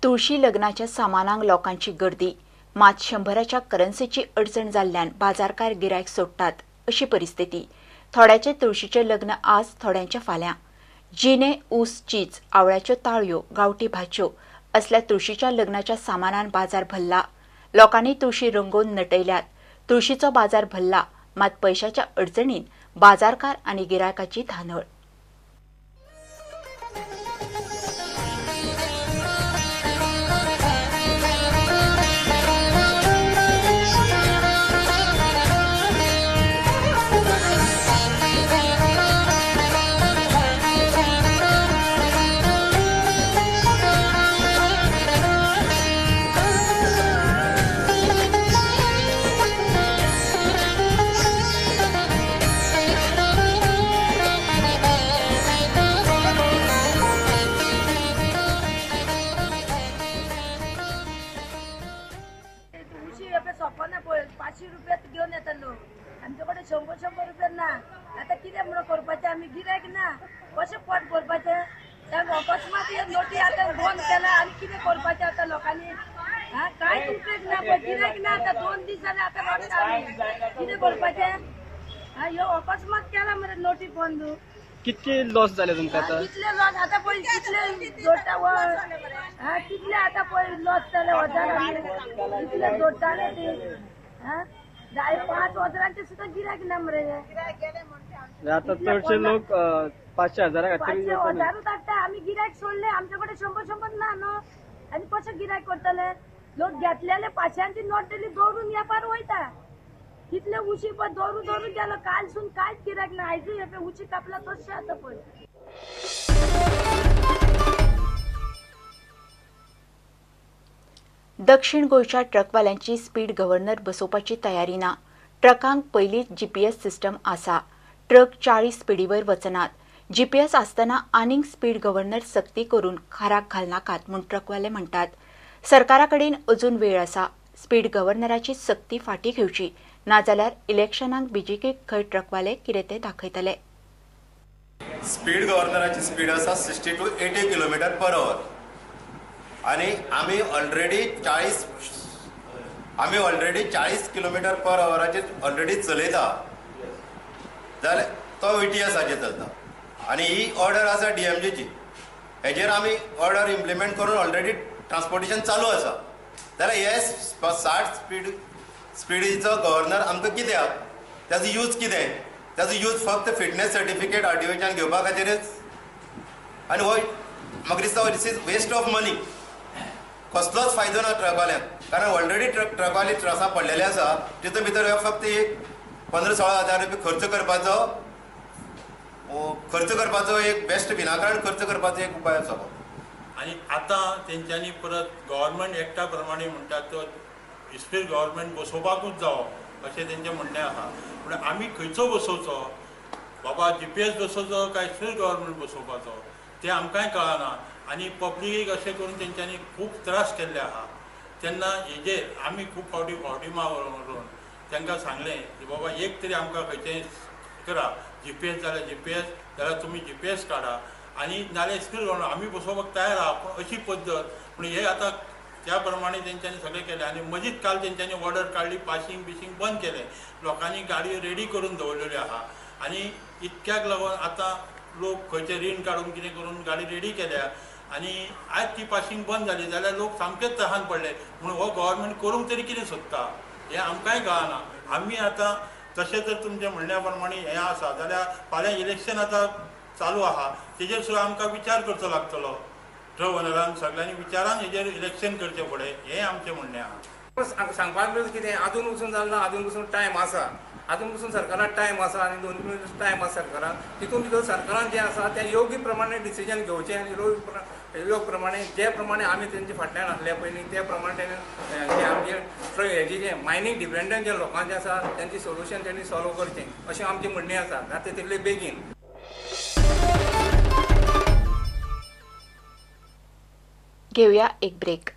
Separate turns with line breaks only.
तुळशी लग्नाच्या सामानांक लोकांची गर्दी, मात 100च्या करन्सीची अडचण जाल्ल्यान बाजारकार गिरायक सोडटात अशी परिस्थिती। थोड्याचे तुळशीचे लग्न आज, थोड्यांचे फाल्यां। जिने, ऊस, चीज, आवळ्याच्यो ताळयो, गावठी भाज्यो असल्या तुळशीच्या लग्नाच्या सामानान बाजार भरला। लोकांनी तुळशी रंगोवन नटयल्यात। तुळशीचो बाजार भरला, मात पैशाच्या अडचणीन बाजारकार आनी गिरायकाची धांदळ।
500 रुपयात घेऊन येतात लोक, आमच्याकडे 100-100 रुपये ना। आता कितें म्हणून करपाचें, आमी गिरायक ना, कशें पोट भरपाचें सांग। अकस्मात हे नोटी आतां बंद केला आनी कितें करपाचें आतां लोकांनी? हा, कांयच उपेग ना, गिरायक ना। आतां 2 दीस जाले आतां रडटा आमी, कितें करपाचें? हा, ह्यो अकस्मात केला मरे नोटी बंद।
कितके लॉस जाले तुमकां आतां?
कितले लॉस आतां पळय, कितले जोडटा, हा कितले आतां पळय लॉस जाले हजारांनी, कितले जोडटाले ते। हा, 5 हजारांचे सुद्धा गिरायक ना मरे।
आता चडशे लोक 500 हजारा खातीर
500 हजारूच हाडटा। आमी गिरायक सोडले, आमचे कडेन 100-100 ना न्हू, आनी कशें गिरायक करतले लोक? घेतलेले 500ची नोट दिली, दवरून वेपार वयता। कितले उशी पळय दवरून दवरून गेलो, कालसून कांयच गिरायक ना। आयजूय हे उशी कापला तशें आतां पळय।
दक्षिण गोंयच्या ट्रकवाल्यांची स्पीड गव्हर्नर बसोवपाची तयारी ना। ट्रकांक पयलींच जीपीएस सिस्टम आसा। ट्रक 40 स्पिडीवर वचनात। जीपीएस आसतना आनीक स्पीड गव्हर्नर सक्ती करून खाराक घालनाकात म्हूण ट्रकवाले म्हणटात। सरकारा कडेन अजून वेळ आसा। स्पीड गव्हर्नराची सक्ती फाटीं घेवची, नाजाल्यार इलेक्शनाक बीजेपीक खंय ट्रकवाले कितें तें दाखयतले।
स्पीड गव्हर्नराची स्पीड आसा 60 to 80 kilometre per hour आणि आम्ही ऑलरेडी 40 किलोमीटर पर अवराचेर ऑलरेडी चलयता जाल्यार तो VTSाचेर चलता। आनी ही ऑर्डर आसा DMGची, हेजेर आमी ऑर्डर इम्प्लिमेंट करून ऑलरेडी ट्रान्सपोर्टेशन चालू आसा। जाल्यार हे 60 स्पिडीचो गव्हर्नर आमकां कित्याक, ताजो यूज कितें? ताजो यूज फक्त फिटनेस सर्टिफिकेट RTOच्यान घेवपा खातीरच। आनी हो म्हाका दिसता this is waste of money. कसलोच फायदो ना ट्रकवाल्यांक, कारण ऑलरेडी ट्रकवाले त्रासा पडलेले आसा। तितून भितर फक्त एक 15-16 हजार रुपये खर्च करपाचो एक बेस्ट विनाकारण खर्च करपाचो एक उपाय आसा।
आनी आतां तेंच्यांनी परत गव्हर्मेंट एक्टा प्रमाणे म्हणटात तो स्पीड गव्हर्मेंट बसोवपाकूच जावो अशें तेंचें म्हणणें आसा। पूण आमी खंयचो बसोवचो बाबा, GPS बसोवचो काय स्पीड गव्हर्मेंट बसोवपाचो तें आमकांय कळना। आनी पब्लिकेक अशें करून तेंच्यांनी खूब त्रास केल्ले आहा। तेन्ना हेजेर आमी खूब फावटी फावटी मारून तांकां सांगलें की बाबा एक तरी आमकां खंयचें करा, GPS जाल्यार GPS, जाल्यार तुमी GPS काडा आनी नाल्यार स्पीड गव्हर्नर आमी बसोवपाक तयार आहा, पूण अशी पद्दत। पूण हे आतां त्या प्रमाणे तेंच्यांनी सगळें केलें आनी मदींच काल तेंच्यांनी ऑर्डर काडली, पासींग बिसींग बंद केलें, लोकांनी गाडयो रेडी करून दवरलेल्यो आहा। आनी इतक्याक लागून आतां लोक खंयचे रीण काडून कितें करून गाडी रेडी केल्या आनी आयज ती पासींग बंद जाली जाल्यार लोक सामकेच त्रासान पडले। म्हणून हो गव्हर्मेंट करूंक तरी कितें सोदता हें आमकांय कळना। आमी आतां तशें जर तुमच्या म्हणण्या प्रमाणे हें आसा जाल्यार फाल्यां इलेक्शन आतां चालू आहा, तेजेर सुद्दां आमकां विचार करचो लागतलो। ट्रक ओनरान सगळ्यांनी विचारान हेजेर इलेक्शन करचें फुडें, हें आमचें म्हणणें आहा।
सांगपाक कितें आजून पसून जालें ना, आजून पसून टायम आसा, आजून पसून सरकाराक टायम आसा आनी 2 टायम आसा सरकाराक। तितून भितर सरकारान जें आसा तें योग्य प्रमाणे डिसिजन घेवचें आनी योग्य प्रमाणे जे प्रमाणे आमी तेंचे फाटल्यान आसले पयलीं ते प्रमाणे तेणें जे आमचे हेजे जे मायनींग डिपेंडंट जे लोकांचे आसा तेंचें सोल्युशन तेणी सॉल्व करचें अशें आमचें म्हणणें आसा, जाता तितले बेगीन।
घेवया एक ब्रेक।